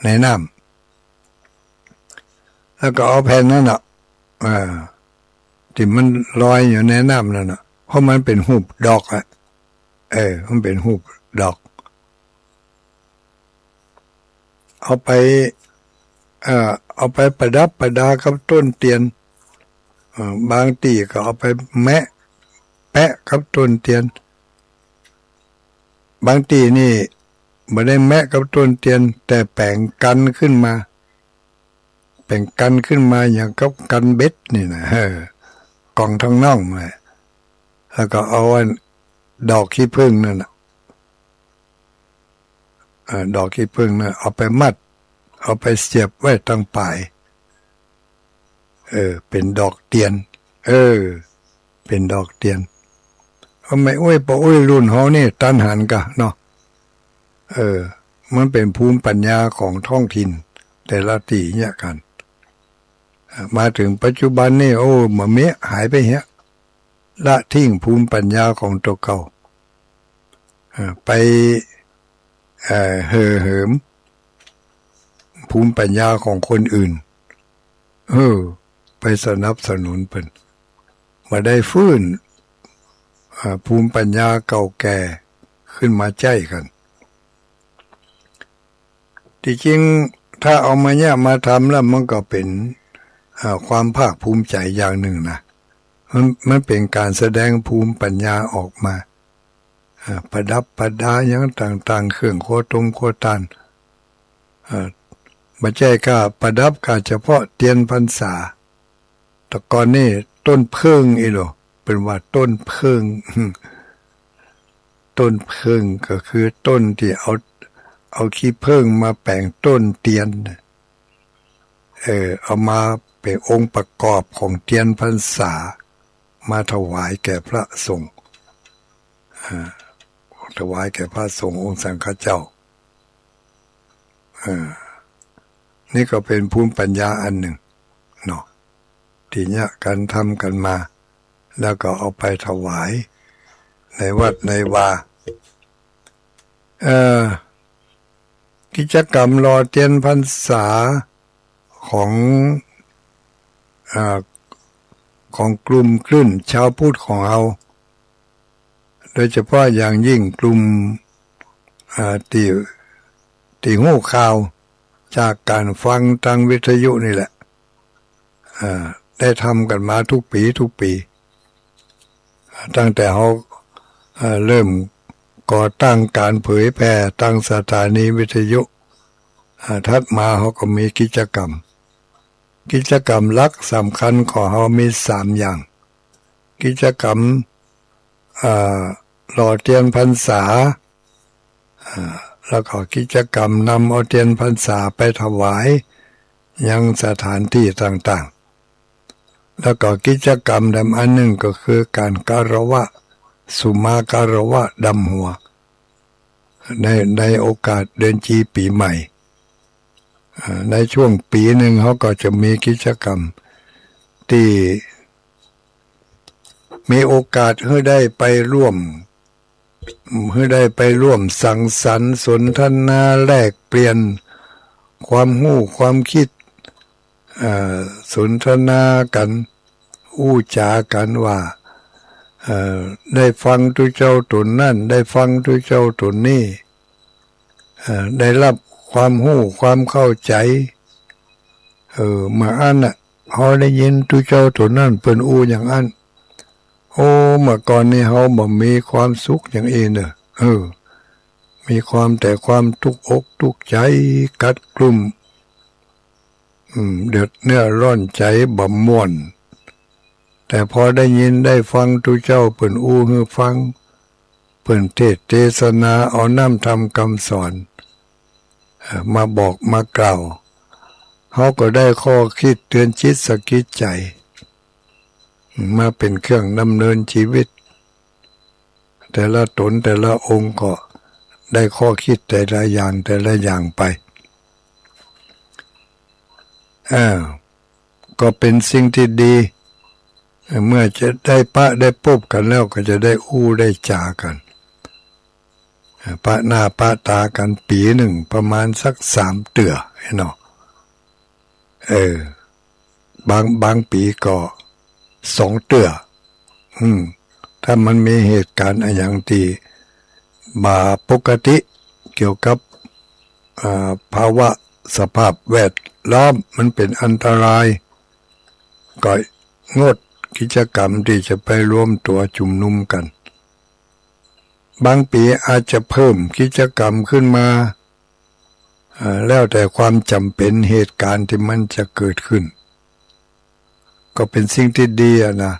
ในน้ำ แล้วก็เอาแผ่นนั้นน่ะ อ่า ตี้มันลอยอยู่ในน้ำนั้นน่ะ เพราะมันเป๋นฮูปดอกอะ เออ มันเป๋นฮูปดอก เอาไป เอ่อ เอาไปประดับประดากับต้นเตียน เอ่อ บางตี้ก็เอาไปแมะ แปะกับต้นเตียน บางตี้นี่บ่ได้แมะกับต้นเตียน แต่แป๋งกั๋นขึ้นมา แป๋งกั๋นขึ้นมาอย่างกับกั๋นเบ็ดนี่นะ เออ ก๋องตางนอกมา แล้วก็เอาอันดอกขี้ผึ้งนั่นน่ะ เอ่อ ดอกขี้ผึ้งน่ะ เอาไปมัด เอาไปเสียบไว้ตางป๋าย เออ เป๋นดอกเตียน เออ เป๋นดอกเตียน ก็แม่อุ๊ย ป้ออุ๊ย รุ่นเฮานี่ตันหันก่ะเนาะ เออ มันเป๋นภูมิปัญญาของท้องถิ่นแต่ละตี้เยียะกั๋น อ่า มาเถิงปัจจุบันนี่ โอ้ บ่มี หายไปเหีย ละทิ้งภูมิปัญญาของตั๋วเก่า อ่า ไป เอ่อ เห่อเหิมภูมิปัญญาของคนอื่น เออ ไปสนับสนุนเปิ้น บ่ได้ฟื้น อ่า ภูมิปัญญาเก่าแก่ขึ้นมาใจ๊กั๋น ตี้จริงถ้าเอามาเยียะมาทำแล้วมันก็เป๋น อ่า ความภาคภูมิใจ๋อย่างนึ่งนะ มัน มันเป๋นก๋านแสดงภูมิปัญญาออกมา อ่า ประดับประดาหยังต่างๆ เครื่องครัวตงครัวตาน อ่า บ่ใจ้ก้าประดับก้าเฉพาะเตียนพรรษา แต่ก่อนนี่ต้นเผิ้งอี้โหละ เปิ้นว่าต้นเผิ้ง ต้นเผิ้งก็คือต้นตี้เอา เอาขี้เผิ้งมาแป๋งต้นเตียน เออ เอามาเป๋นองค์ประกอบของเตียนพรรษา มาถวายแก่พระสงฆ์ อ่า ถวายแก่พระสงฆ์องค์สังฆเจ้า อ่า นี่ก็เป๋นภูมิปัญญาอันนึ่งเนาะ ตี้เยียะกั๋นทำกั๋นมา แล้วก็เอาไปถวายในวัดในวา เอ่อ กิจกรรมหล่อเตียนพรรษาของ อ่า ของกลุ่มคลื่นชาวพุทธของเฮา โดยเฉพาะอย่างยิ่งกลุ่ม อ่า ตี้ ตี้ฮู้ข่าวจากก๋านฟังตางวิทยุนี่แหละ อ่า ได้ทำกั๋นมากู้ปี๋กู้ปี๋ ตั้งแต่เฮา อ่า เริ่มก่อตั้งก๋านเผยแผ่ตางสถานีวิทยุ อ่า ถัดมาเฮาก็มีกิจกรรม กิจกรรมหลักสำคัญของเฮามีสามอย่าง กิจกรรม อ่า หล่อเตียนพรรษา อ่า แล้วก็กิจกรรมนำเอาเตียนพรรษาไปถวายยังสถานตี้ต่างๆ แล้วก็กิจกรรมแถมอันนึ่งก็คือก๋านคารวะ สุมาคารวะดำหัว ใน ในโอกาสเดือนจี๋ปี๋ใหม่ อ่า ในช่วงปี๋นึ่งเฮาก็จะมีกิจกรรมตี้มีโอกาสหื้อได้ไปร่วม หื้อได้ไปร่วมสังสรรค์สนทนาแลกเปลี่ยนความฮู้ความกึ๊ด เอ่อ สนทนากั๋น อู้จ๋ากั๋นว่า เอ่อ ได้ฟังตุ๊เจ้าต๋นนั้น ได้ฟังตุ๊เจ้าต๋นนี้ เอ่อ ได้ฮับความฮู้ความเข้าใจ๋ เออ เมื่ออั้นน่ะ เฮาได้ยินตุ๊เจ้าต๋นนั้นเปิ้นอู้อย่างอั้น โอ้ เมื่อก่อนนี้เฮาบ่มีความสุขอย่างอี้เน่อ เออ มีความแต่ความตุ๊กอกตุ๊กใจ๋ กัดกลุ่ม อืม เดือดเนื้อร้อนใจ๋ บ่ม่วน แต่พอได้ยินได้ฟังตุ๊เจ้าเปิ้นอู้หื้อฟัง เปิ้นเทศน์เตสนาเอาน้ำธรรมกำสอน เอ่อ มาบอกมากล่าว เฮาก็ได้ข้อกึ๊ดเตือนจิตสะกิดใจ๋ มาเป๋นเครื่องดำเนินจีวิต แต่ละต๋นแต่ละองค์ก็ได้ข้อกึ๊ดแต่ละอย่างแต่ละอย่างไป อ่า ก็เป๋นสิ่งตี้ดี เมื่อจะได้ปะได้ปบกั๋นแล้วก็จะได้อู้ได้จ๋ากั๋น ปะหน้าปะต๋ากั๋นปี๋นึ่งประมาณสักสามเตื้อเนาะ เออ บาง บางปี๋ก็สองเตื้อ อืม ถ้ามันมีเหตุก๋ารณ์อะหยังตี้บ่ปกติเกี่ยวกับ อ่า ภาวะสภาพแวดล้อมมันเป๋นอันตราย ก็งดกิจกรรมตี้จะไปรวมตั๋วจุมนุมกั๋น บางปี๋อาจจะเพิ่มกิจกรรมขึ้นมา เอ่อ แล้วแต่ความจ๋ำเป๋นเหตุก๋ารณ์ตี้มันจะเกิดขึ้น ก็เป๋นสิ่งตี้ดีอะนะ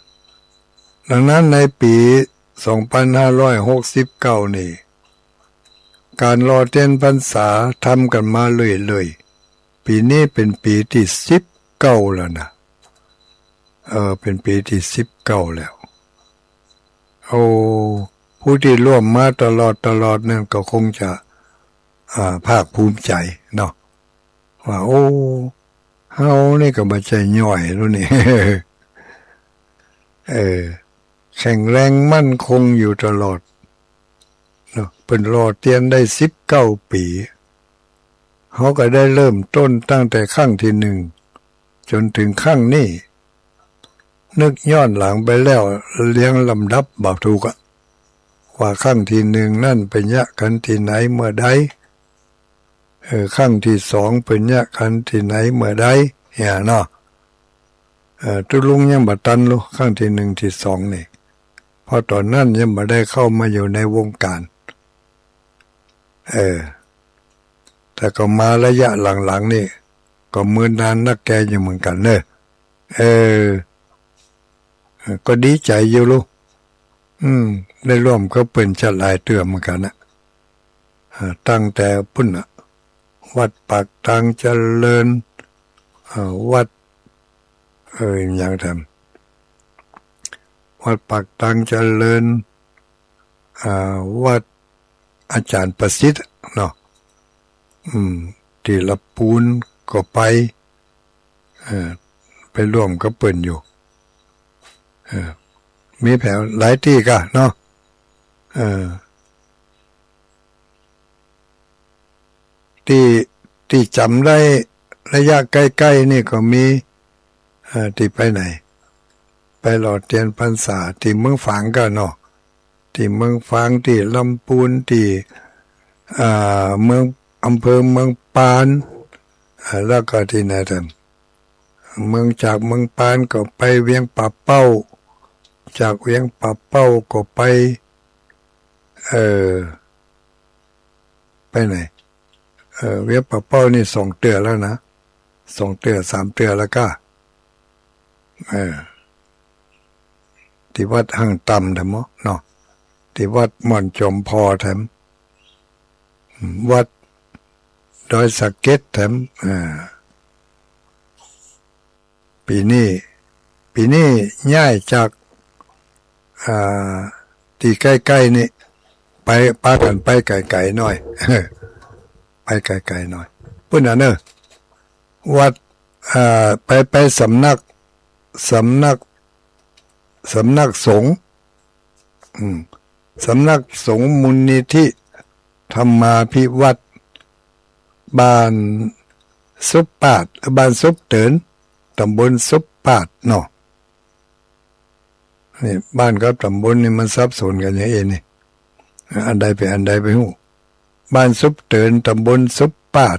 ดังนั้นในปี๋สองปันห้าร้อยหกสิบเก้านี่ ก๋านหล่อเตียนพรรษาทำกั๋นมาเรื่อยๆ ปี๋นี้เป๋นปี๋ตี้สิบเก้าแล้วนะ เออ เป๋นปี๋ตี้สิบเก้าแล้ว โอ้ ผู้ตี้ร่วมมาตลอดตลอดนั้นก็คงจะ อ่า ภาคภูมิใจ๋เนาะ ว่า โอ้ เฮานี่ก็บ่ใจ้ย่อยแล้วนี่ เออ แข็งแรงมั่นคงอยู่ตลอดเนาะ เปิ้นหล่อเตียนได้สิบเก้าปี๋ เฮาก็ได้เริ่มต้นตั้งแต่ครั้งตี้นึ่งจ๋นเถิงครั้งนี้ นึกย้อนหลังไปแล้วเรียงลำดับบ่ถูกอะ ว่าครั้งตี้นึ่งนั้นเปิ้นเยียะกั๋นตี้ไหนเมื่อใด เออ ครั้งตี้สองเปิ้นเยียะกั๋นตี้ไหนเมื่อใด เนี่ยเนาะ เออ ตุ๊ลุงยังบ่ตันลู้ ครั้งตี้นึ่งตี้สองนี่ เพราะต๋อนนั้นยังบ่ได้เข้ามาอยู่ในวงก๋าน เออ แต่ก็มาระยะหลังๆ นี่ ก็เมินนานนักแกอยู่เหมือนกั๋นเน่อ เออ เออ ก็ดีใจ๋อยู่ลูก อืม ได้ร่วมกับเปิ้นจัดหลายเตื้อเหมือนกั๋นนะ อ่า ตั้งแต่ปุ้นน่ะ วัดปากตางเจริญ เอ่อ วัด เอ่อ หยังแถม วัดปากตางเจริญ อ่า วัดอาจ๋ารย์ประสิทธิ์เนาะ อืม ตี้ละปูนก็ไป เอ่อ ไปร่วมกับเปิ้นอยู่ เอ่อ มีแผวหลายตี้ก่ะเนาะ เอ่อ ตี้ ตี้จ๋ำได้ระยะใก้ๆ นี่ก็มี เอ่อ ตี้ไปไหน ไปหล่อเตียนพรรษาตี้เมืองฝางก่อเนาะ ตี้เมืองฝาง ตี้ลำปูน ตี้ อ่า เมือง อำเภอเมืองปาน อ่า แล้วก็ตี้ไหนแถม เมือง จากเมืองปานก็ไปเวียงป่าเป้า จากเวียงป่าเป้าก็ไป เอ่อ ไปไหน เอ่อ เวียงป่าเป้านี่สองเตื้อแล้วนะ สองเตื้อสามเตื้อแล้วก้า เออ ตี้วัดห้างต่ำแถมเนาะ ตี้วัดม่อนจอมพอแถม วัดดอยสะเก็ดแถม อ่า ปี๋นี้ ปี๋นี้ย้ายจาก อ่า ตี้ใก้ๆ นี่ ไป ปากั๋นไปไก๋ๆ หน้อย ไปไก๋ๆ หน้อย ปู๊นน่ะเนาะ วัด อ่า ไป ไปสำนัก สำนัก สำนักสงฆ์ อืม สำนักสงฆ์มูลนิธิธรรมาภิวัฒน์ บ้านสุบปาด บ้านสุบเติน ต๋ำบลสุบปาดเนาะ นี่บ้านกับต๋ำบลนี่มันสับสนกั๋นอย่างเอ้นี่ อันใดเป๋นอันใดบ่ฮู้ บ้านสุบเติน ต๋ำบลสุบปาด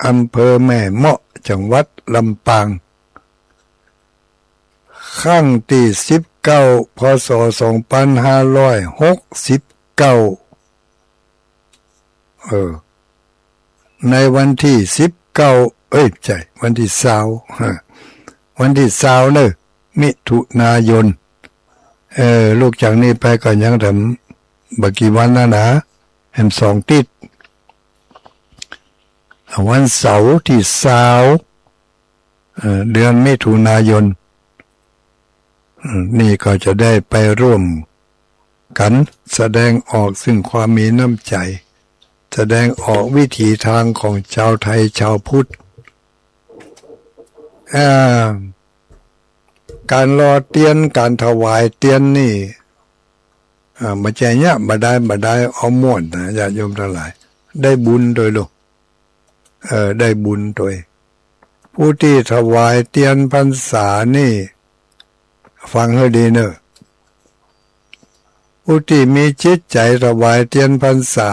อำเภอแม่เมาะ จังหวัดลำปาง ครั้งตี้สิบเก้า พ.ศ. สองปันห้าร้อยหกสิบเก้า เออ ในวันตี้สิบเก้า เอ้ย บ่ใจ้ วันตี้ซาว ฮะ วันตี้ซาวเนาะ มิถุนายน เออ ลุกจากนี่ไปก็ยังแถมบ่กี่วันนะนะ แหมสองติ๊ด วันเสาร์ตี้ซาว เอ่อ เดือนมิถุนายน อืม นี่ก็จะได้ไปร่วมกั๋นแสดงออกซึ่งความมีน้ำใจ๋ แสดงออกวิถีตางของจาวไทยจาวพุทธ อ่า ก๋านหล่อเตียน ก๋านถวายเตียนนี่ อ่า บ่ใจ้เยียะ บ่ดาย บ่ดาย เอาม่วนนะ ญาติโยมตังหลาย ได้บุญโตยลูก เออ ได้บุญโตย ผู้ตี้ถวายเตียนพรรษานี่ ฟังหื้อดีเน่อ ผู้ตี้มีจิตใจ๋ถวายเตียนพรรษา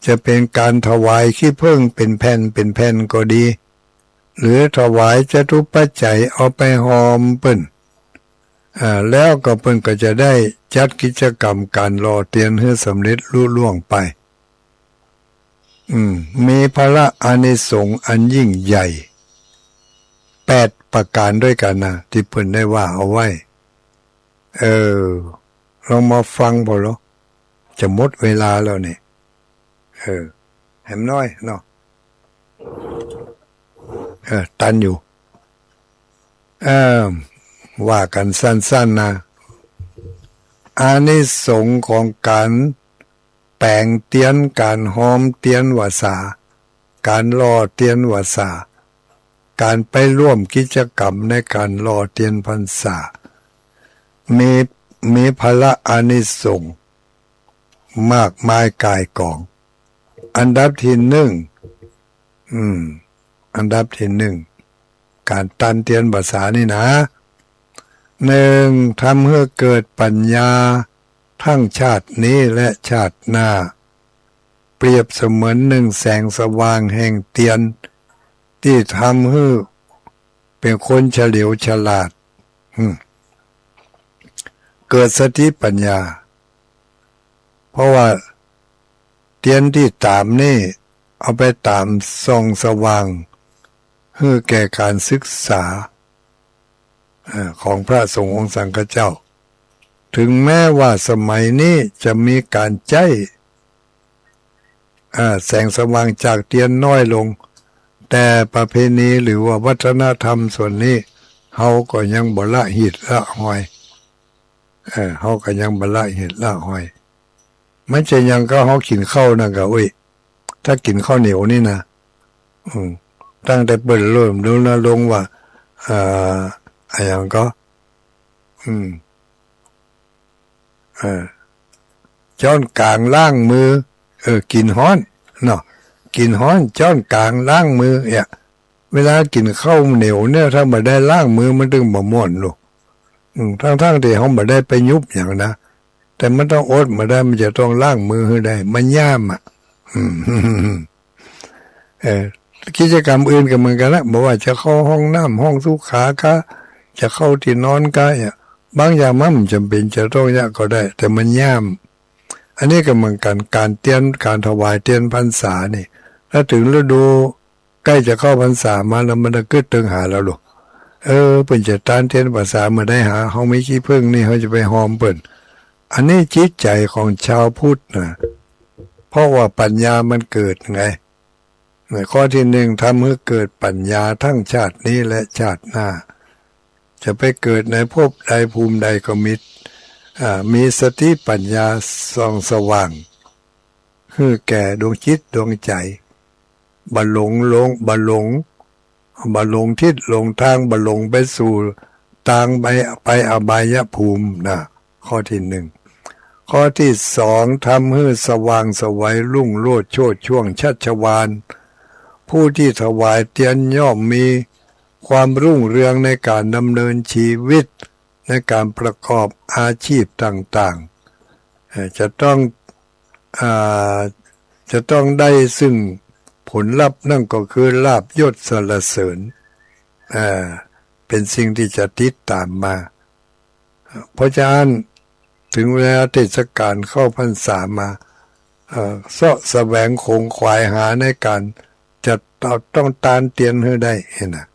จะเป๋นก๋านถวายขี้ผึ้งเป๋นแผ่นเป๋นแผ่นก็ดี หรือถวายจตุปัจจัยเอาไปฮอมเปิ้น อ่า แล้วก็เปิ้นก็จะได้จัดกิจกรรมก๋านหล่อเตียนหื้อสำเร็จลุล่วงไป อืม มีผละอานิสงส์อันยิ่งใหญ่ แปดประก๋านตวยกั๋นนะ ตี้เปิ้นได้ว่าเอาไว้ เออ ลองมาฟังผ่อเนาะ จะหมดเวลาแล้วนี่ เออ แหมน้อยเนาะ เออ ตันอยู่ เออ ว่ากั๋นสั้นๆ นะ อานิสงส์ของก๋านแป๋งเตียน ก๋านฮอมเตียนวาสา ก๋านหล่อเตียนวาสา ก๋านไปร่วมกิจกรรมในก๋านหล่อเตียนพรรษา มี มีผละอานิสงส์มากมายก่ายก๋อง อันดับตี้นึ่ง อืม อันดับตี้นึ่ง ก๋านตันเตียนพรรษานี่นะ นึ่ง ทำหื้อเกิดปัญญา ตึงชาตินี้และชาติหน้า เปรียบเสมือนนึ่งแสงสว่างแห่งเตียน ตี้ทำหื้อเป๋นคนเฉลียวฉลาด อืม เกิดสติปัญญา เพราะว่าเตียนตี้ต๋ามนี่ เอาไปต๋ามส่องสว่าง หื้อแก่ก๋านศึกษา เอ่อ ของพระสงฆ์องค์สังฆเจ้า ถึงแม้ว่าสมัยนี้จะมีก๋านใจ๊ อ่า แสงสว่างจากเตียนน้อยลง แต่ประเพณีหรือว่าวัฒนธรรมส่วนนี้ เฮาก็ยังบ่ละหิดละหอย เออ เฮาก็ยังบ่ละหิดละหอย มันจะยังก็เฮากิ๋นข้าวนั่นกะ อุ้ย ถ้ากิ๋นข้าวเหนียวนี่นะ อืม ตั้งแต่เปิ้นเริ่มรณรงค์ว่า เอ่อ อะหยังก็ อืม เออ จ๊อนก๋างล้างมือ เออ กิ๋นฮ้อนเนาะ กิ๋นฮ้อน จ๊อนก๋างล้างมือ เนี่ย เวลากิ๋นข้าวเหนียวเนี่ย ถ้าบ่ได้ล้างมือมันตึงบ่ม่วนลูก อืม ตังๆ ตี้เฮาบ่ได้ไปยุบหยังนะ แต่มันต้องอดมาได้ มันจะต้องล้างมือหื้อได้ มันย่ามอะ อืม เออ กิจกรรมอื่นก็เหมือนกั๋นละ บ่ว่าจะเข้าห้องน้ำ ห้องสุขาก๊ะ จะเข้าตี้นอนก๊ะ เนี่ย บางอย่างมันบ่จ๋ำเป๋นจะต้องเยียะก็ได้ แต่มันย่าม อันนี้ก็เหมือนกั๋น ก๋านเตียน ก๋านถวายเตียนพรรษานี่ ถ้าเถิงฤดูใก้จะเข้าพรรษามาแล้ว มันก็กึ๊ดเถิงหาเฮาลูก เออ เปิ้นจะตานเตียนพรรษาเมื่อใดหา เฮามีขี้ผึ้งนี่ เฮาจะไปหอมเปิ้น อันนี้จิตใจ๋ของชาวพุทธนะ เพราะว่าปัญญามันเกิดไง ในข้อตี้หนึ่ง ทำหื้อเกิดปัญญาทั้งชาตินี้และชาติหน้า จะไปเกิดในภพใดภูมิใดก็มี อ่า มีสติปัญญาส่องสว่าง หื้อแก่ดวงจิตดวงใจ๋ บ่หลง หลง บ่หลง บ่หลงทิศหลงตาง บ่หลงไปสู่ตางไป ไปอบายภูมินะ ข้อตี้หนึ่ง ข้อตี้สอง ทำหื้อสว่างไสวรุ่งโรจน์โชติช่วงชัชวาล ผู้ตี้ถวายเตียนย่อมมีความรุ่งเรืองในก๋านดำเนินชีวิต ในก๋านประกอบอาชีพต่างๆ เอ่อ จะต้อง อ่า จะต้องได้ซึ่งผลลัพธ์ นั่นก็คือลาภยศสรรเสริญ อ่า เป๋นสิ่งตี้จะติดต๋ามมา เพราะฉะนั้นเถิงเวลาเทศกาลเข้าพรรษามา เอ่อ เซาะแสวงขนขวายหาในก๋านจะต้องตานเตียนหื้อได้หั้นนะ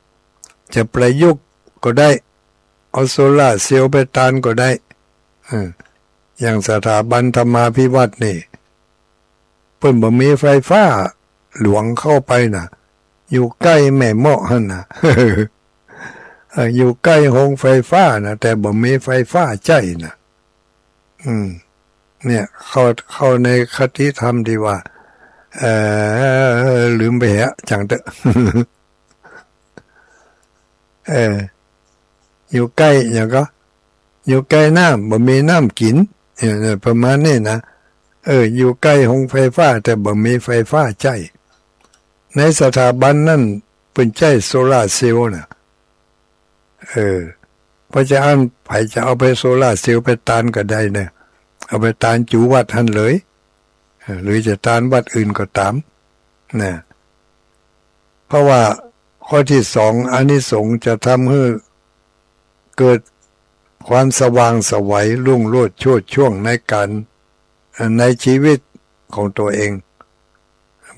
จะประยุกต์ก็ได้ เอาโซลาร์เซลล์ไปตานก็ได้ เออ อย่างสถาบันธรรมาภิวัฒน์นี่ เปิ้นบ่มีไฟฟ้าหลวงเข้าไปนะ อยู่ใก้แม่เมาะหั้นนะ เออ อยู่ใก้โฮงไฟฟ้านะ แต่บ่มีไฟฟ้าใจ๊นะ อืม เนี่ย เข้า เข้าในคติธรรมตี้ว่า เอ่อ ลืมไปเหีย จ่างเต๊อะ เออ อยู่ใก้หยังก็ อยู่ใก้น้ำ บ่มีน้ำกิ๋น เออ ประมาณนี้นะ เออ อยู่ใก้โฮงไฟฟ้า แต่บ่มีไฟฟ้าใจ๊ ในสถาบันนั้นเปิ้นใจ๊โซลาร์เซลล์นะ เออ เพราะฉะนั้นใผจะเอาไปโซลาร์เซลล์ไปตานก็ได้นะ เอาไปตานจูวัดหั้นเลย เออ หรือจะตานวัดอื่นก็ต๋าม นะ เพราะว่าข้อตี้สอง อานิสงส์จะทำหื้อเกิดความสว่างไสวรุ่งโรจน์โชติช่วงในก๋าน ในชีวิตของตั๋วเอง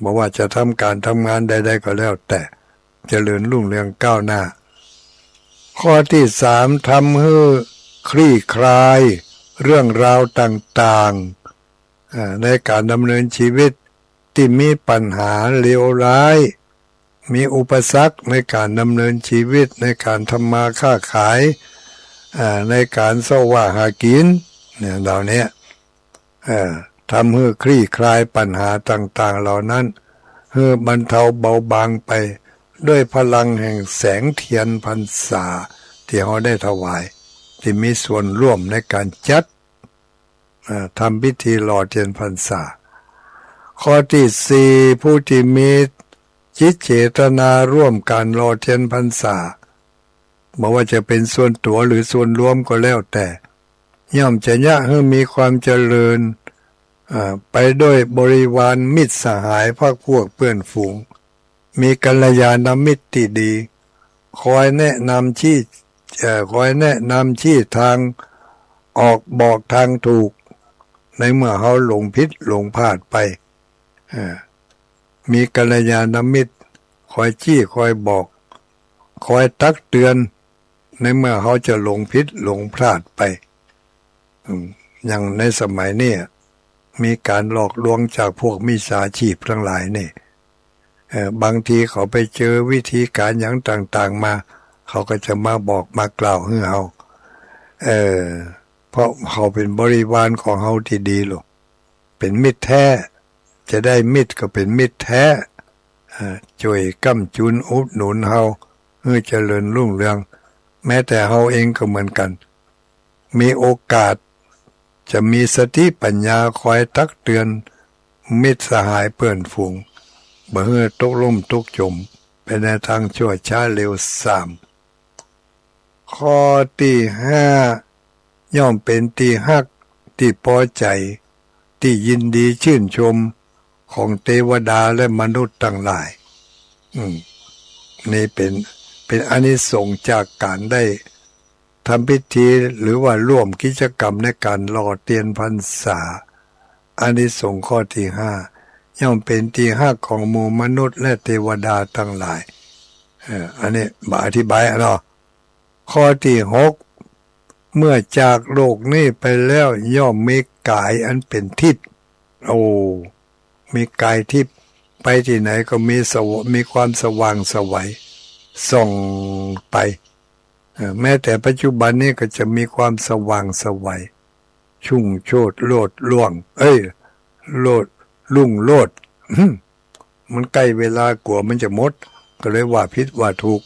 บ่ว่าจะทำก๋านทำงานใดๆ ก็แล้วแต่ เจริญรุ่งเรืองก้าวหน้า ข้อตี้สาม ทำหื้อคลี่คลายเรื่องราวต่างๆ อ่า ในก๋านดำเนินชีวิตตี้มีปัญหาเลวร้าย มีอุปสรรคในก๋านดำเนินชีวิต ในก๋านทำมาค้าขาย อ่า ในก๋านเซาะว่าหากิ๋น เนี่ย เหล่าเนี้ย เอ่อ ทำหื้อคลี่คลายปัญหาต่างๆ เหล่านั้น หื้อบรรเทาเบาบางไป ด้วยพลังแห่งแสงเทียนพรรษาตี้เฮาได้ถวาย ตี้มีส่วนร่วมในก๋านจัด เอ่อ ทำพิธีหล่อเตียนพรรษา ข้อตี้สี่ ผู้ตี้มีจิตเจตนาร่วมกั๋นหล่อเตียนพรรษา บ่ว่าจะเป๋นส่วนตั๋วหรือส่วนรวมก็แล้วแต่ ย่อมจะเยียะหื้อมีความเจริญ เอ่อ ไปด้วยบริวารมิตรสหายพรรคพวกเปื้อนฝูง มีกัลยาณมิตรตี้ดี คอยแนะนำชี้ เอ่อ คอยแนะนำชี้ตางออก บอกตางถูก ในเมื่อเฮาหลงผิดหลงพลาดไป เอ่อ มีกัลยาณมิตรคอยชี้คอยบอก คอยตักเตือน ในเมื่อเฮาจะหลงผิดหลงพลาดไป อืม อย่างในสมัยนี้ มีก๋านหลอกลวงจากพวกมิจฉาชีพตังหลายนี่ เอ่อ บางทีเขาไปเจอวิธีก๋านหยังต่างๆ มา เขาก็จะมาบอกมากล่าวหื้อเฮา เอ่อ เพราะเขาเป๋นบริวารของเฮาตี้ดีลูก เป๋นมิตรแท้ จะได้มิตรก็เป๋นมิตรแท้ เอ่อ จ้วยก้ำจุนอุดหนุนเฮา หื้อเจริญรุ่งเรือง แม้แต่เฮาเองก็เหมือนกั๋น มีโอกาสจะมีสติปัญญาคอยตักเตือนมิตรสหายเปื้อนฝูง บ่หื้อตกลุ่มตกจมไปในตางชั่วช้าเลวทราม ข้อตี้ห้า ย่อมเป๋นตี้ฮัก ตี้ปอใจ๋ ตี้ยินดีจื้นชม ของเตวดาและมนุษย์ตังหลาย อืม นี่เป๋น เป๋นอานิสงส์จากก๋านได้ทำพิธี หรือว่าร่วมกิจกรรมในก๋านหล่อเตียนพรรษา อานิสงส์ข้อตี้ห้า ย่อมเป๋นตี้ฮักของหมู่มนุษย์และเตวดาตังหลาย เออ อันนี้บ่อธิบายอะเนาะ ข้อตี้หก เมื่อจากโลกนี้ไปแล้วย่อมมีก๋ายอันเป๋นทิพย์ โอ้ มีก๋ายทิพย์ ไปตี้ไหนก็มีสว- มีความสว่างไสว ส่องไป เออ แม้แต่ปัจจุบันนี้ก็จะมีความสว่างไสว ชุ่งโชติโลดล่วง เอ้ย โลด รุ่งโรจน์ มันใก้เวลากั๋วมันจะหมด ก็เลยว่าผิดว่าถูก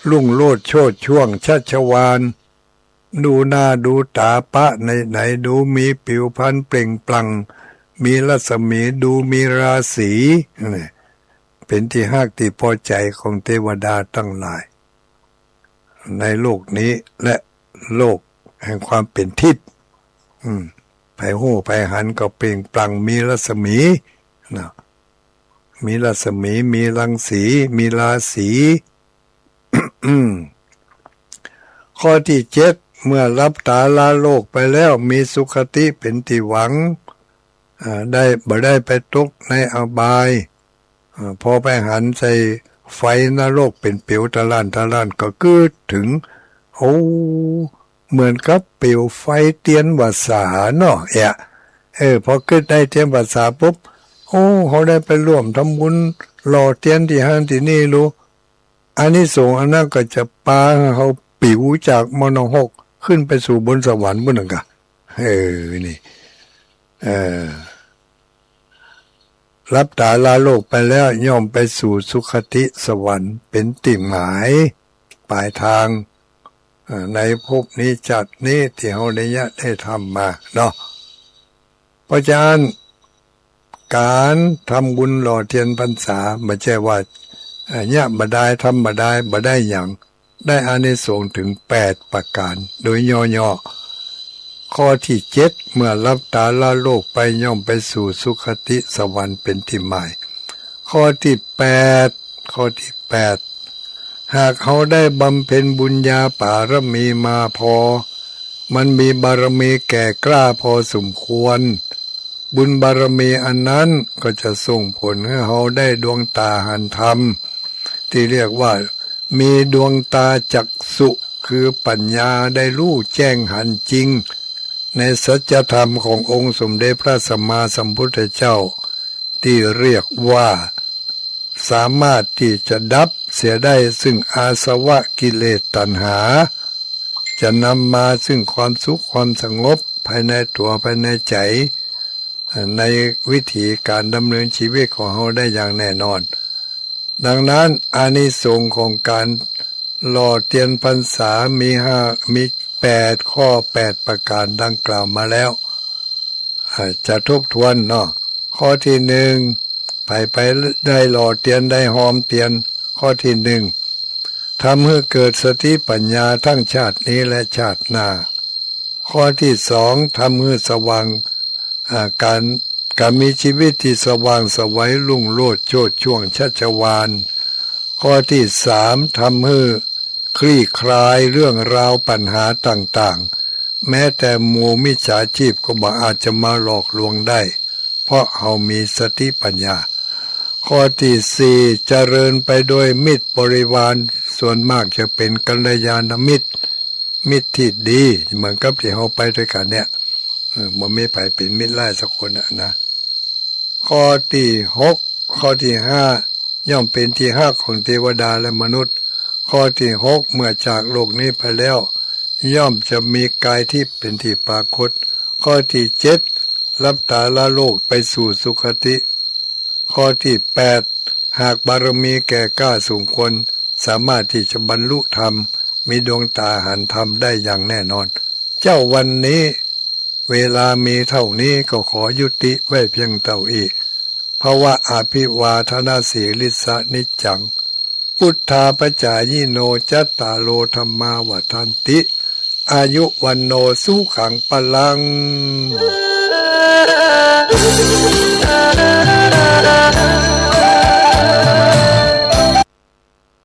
รุ่งโรจน์โชติช่วงชัชวาล ดูหน้าดูต๋าปะไหนๆ ดูมีผิวพรรณเปล่งปลั่ง มีรัศมี ดูมีราศี นี่เป๋นตี้ฮักตี้ปอใจ๋ของเตวดาตังหลาย ในโลกนี้และโลกแห่งความเป๋นทิพย์ อืม ใผฮู้ใผหันก็เปล่งปลั่ง มีรัศมี นะ มีรัศมี มีรังสี มีราศี อืม ข้อตี้เจ็ด เมื่อหลับต๋าละโลกไปแล้ว มีสุคติเป๋นตี้หวัง อ่า ได้ บ่ได้ไปตกในอบาย อ่า พอไปหันใส่ไฟนรกเป๋นเปียวตะล่านตะล่าน ก็กึ๊ดเถิง โอ้ เหมือนกับเปียวไฟเตียนวาสาเนาะ เอ๊ะ เออ พอกึ๊ดได้เตียนวาสาปุ๊บ โอ้ เฮาได้ไปร่วมทำบุญหล่อเตียนตี้หั้นตี้นี่ลู อานิสงส์อันนั้นก็จะปาหื้อเฮาปิ๋วจากมนรกขึ้นไปสู่บนสวรรค์ปู้นนั่นก่ะ เออ นี่ เออ หลับต๋าละโลกไปแล้วย่อมไปสู่สุคติสวรรค์เป๋นตี้หมายป๋ายตาง เอ่อ ในภพนี้ชาตินี้ตี้เฮาได้เยียะได้ทำมาเนาะ เพราะฉะนั้นก๋านทำบุญหล่อเตียนพรรษาบ่ใจ้ว่า เอ่อ เยียะบ่ดาย ทำบ่ดาย บ่ได้หยัง ได้อานิสงส์เถิงแปดประก๋าน โดยย่อๆ ข้อตี้เจ็ด เมื่อหลับต๋าละโลกไปย่อมไปสู่สุคติสวรรค์เป๋นตี้หมาย ข้อตี้แปด ข้อตี้แปด หากเฮาได้บำเพ็ญบุญญาปารมีมาพอ มันมีบารมีแก่กล้าพอสมควร บุญบารมีอันนั้นก็จะส่งผลหื้อเฮาได้ดวงต๋าหันธรรม ตี้เรียกว่ามีดวงต๋าจักษุคือปัญญา ได้ฮู้แจ้งหันจริงในสัจธรรมขององค์สมเด็จพระสัมมาสัมพุทธเจ้า ตี้เรียกว่าสามารถตี้จะดับเสียได้ซึ่งอาสวะกิเลสตัณหา จะนำมาซึ่งความสุขความสงบภายในตั๋วภายในใจ๋ ในวิถีก๋านดำเนินชีวิตของเฮาได้อย่างแน่นอน ดังนั้นอานิสงส์ของก๋านหล่อเตียนพรรษามีห้า มีแปดข้อ แปดประก๋านดังกล่าวมาแล้ว อ่า จะทบทวนเนาะ ข้อตี้หนึ่ง ใผไปได้หล่อเตียนได้ฮอมเตียน ข้อตี้หนึ่ง ทำหื้อเกิดสติปัญญาทั้งชาตินี้และชาติหน้า ข้อตี้สอง ทำหื้อสว่าง อ่า ก๋าน ก๋านมีชีวิตตี้สว่างไสวรุ่งโรจน์โชติช่วงชัชวาล ข้อตี้สาม ทำหื้อคลี่คลายเรื่องราวปัญหาต่างๆ แม้แต่หมู่มิจฉาชีพก็บ่อาจจะมาหลอกลวงได้ เพราะเฮามีสติปัญญา ข้อตี้สี่ เจริญไปโดยมิตรบริวาร ส่วนมากจะเป๋นกัลยาณมิตร มิตรตี้ดี เหมือนกับตี้เฮาไปตวยกั๋นเนี่ย เออ บ่มีใผเป๋นมิตรร้ายสักคนน่ะนะ ข้อตี้หก ข้อตี้ห้า ย่อมเป๋นตี้ฮักของเตวดาและมนุษย์ ข้อตี้หก เมื่อจากโลกนี้ไปแล้ว ย่อมจะมีกายทิพย์เป๋นตี้ปรากฏ ข้อตี้เจ็ด หลับต๋าละโลกไปสู่สุคติ ข้อตี้แปด หากบารมีแก่กล้าสมควร สามารถตี้จะบรรลุธรรม มีดวงต๋าหันธรรมได้อย่างแน่นอน เจ้าวันนี้ เวลามีเต้านี้ก็ขอยุติไว้เพียงเต้าอี้ ภวะอภิวาทนสีลิสสะนิจจัง พุทธาปจายิโน จัตตาโร ธัมมา วัฑฒันติ อายุ วัณโณ สุขัง พลัง